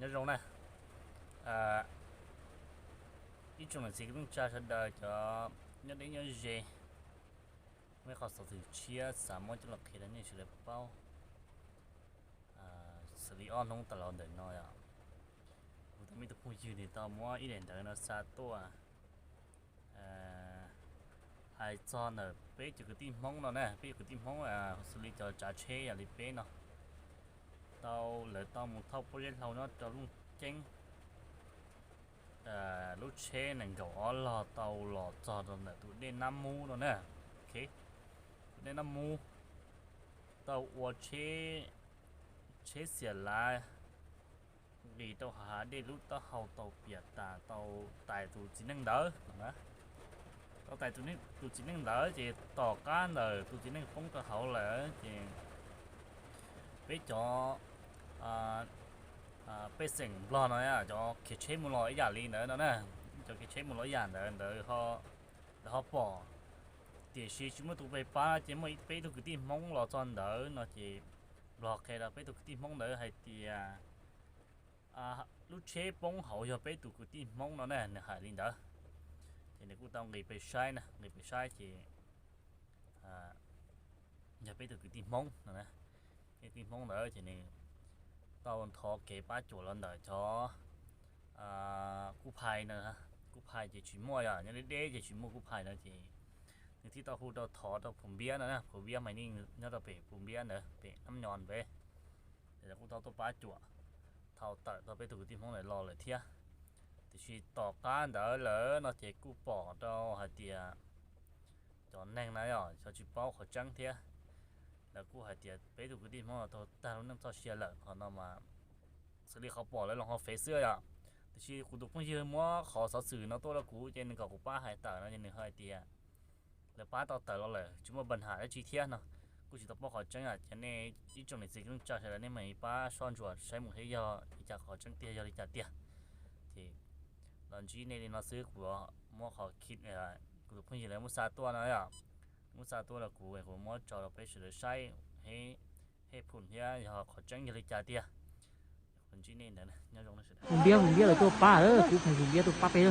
Nyob zoo na, ib tsoom niam txiv kwv tij neej tsa sawv daws cov nyob deb nyob ze, muaj ib qho xov xwm tshiab xav muab coj los qhia rau nej sawv daws paub. Xws li ob hnub tas los ntawm no yom, kuv tus me tub phooj ywg nws tau muab ib daim ntawv no xa tuaj hais txog ntawm peb cov kwv tij Hmoob no na, peb cov kwv tij Hmoob xws li cov tsav tsheb yam li peb no, tau, lawv tau mus thauj pob zeb hlau nyob rau Looj Ceeb, lub tsheb nees nkaum ob log tau los txog rau ntawm tus dej Nab Mub no na. Tus dej Nab Mub tau ua tsheb, tsheb xiam lav nqis rau hav dej lub taub hau tau piam tas tau tais tus txiv neej ntawd. Tau tais tus txiv neej ntawd ces tom qab ntawd tus txiv neej poob rau hauv lawm ces peb cov pej xeem Nplog no cov khiav tsheb mus los ib yam li ntawd no na, cov khiav tsheb mus los ib yam ntawd ntawd lawv ho pom, tiam sis tsis muaj tus pe pab ces muaj peb tug kwv tij Hmoob los txog ntawd no ces Nplog qhia rau peb tug kwv tij Hmoob ntawd hais tias lub tsheb poob hauv yog peb tus kwv tij Hmoob no na, nws hais li ntawd. Ces nws kuj tau nqis pes saib na, nqis pes saib ces yog peb tus kwv tij Hmoob no, kwv tij Hmoob ntawd ces nws tau thov kev pab cuam los ntawm cov kuj phais no, kuj phais ces tsis muaj yom, nyob deb deb ces tsis muaj kuj phais no ces nws thiaj tau hu rau thov rau Phum Npiab no, Phum Npiab Maiv Neej nyob rau pem Phum Npiab ntawd pem Nab Nyos pem, ces kuj tau tuaj pab cuam thauj tawm tau peb tug kwv tij Hmoob ntawd los lawm thiab. Tiam sis tom qab ntawd lawm no ces kuj pom rau hais tias cov neeg na yom, cov tsis paub qhov tseeb thiab, lawv kuj hais tias peb tug kwv tij Hmoob no tau tag lub neej txoj sia lawm. Qhov no mas xws li qhov pom lawv los hauv Fev xwb yom, tiam sis kuv tus phooj ywg muab qhov xov xwm no tuaj rau kuv ces nws kom kuv pab hais tawm no ces nws hais tias lawv pab tau tawm los lawm tsis muaj pab ham dab tsi thiab no. Kuj tsis tau paub qhov tseeb, ces nej ib tsoom niam txiv kwv tij neej tsa sawv daws nej mam pab soj ntsuam saib mus seb yog li cas, qhov tseeb tiag yog li cas tiag. Ces los ntsib nej li no xwb, kuv muab qhov, kuv tus phooj ywg lawv muab xa tuaj no yom, muab xa tuaj rau kuv, kuv muab tso rau peb sawv daws saib, hej phum thiab yog qhov tseeb yog li cas tiag. Kuv ntsib nej ntawd, nyob zoo na sawv daws. Phum Npiab, Phum Npiab lawv tuaj pab, kuv pom Phum Npiab tuaj pab peb.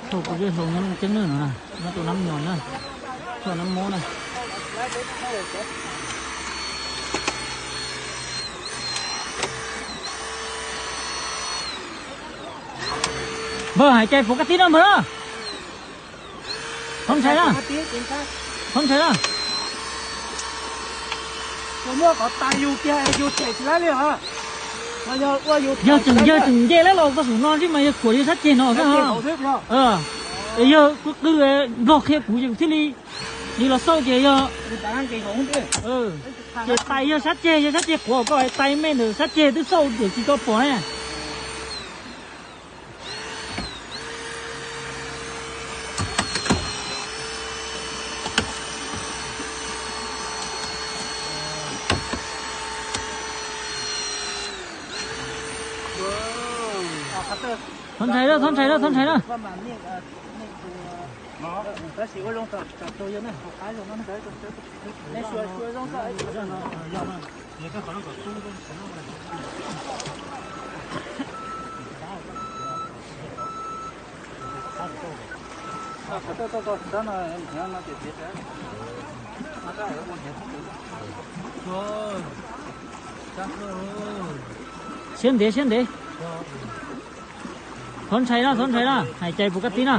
Thauj pob zeb hlau nyob Looj Ceeb no na, nyob rau Nab Nyos na, thauj Nab Mub na. Npawg, hais cai puas kab tib no npawg na. Thov ntshai na. Thov ntshai na. Yog tseem, yawg tseem nce lawm los txog saum no ntshe mas yawg khuam yawg sab ceg no xwb. Yawg qw qw, Nplog qhia kuv ces kuv thiaj li, li los xauj ces yog, ces tais yawg sab ceg, yawg sab ceg qhuav, koj hais tais me ntawm sab ceg twb xauj tiam tsis tau pom ne. Thov ntshai na, thov ntshai na, thov ntshai na. Siab ntev, siab ntev. Thov ntshai na, thov ntshai na, hais cai puas kab tib na.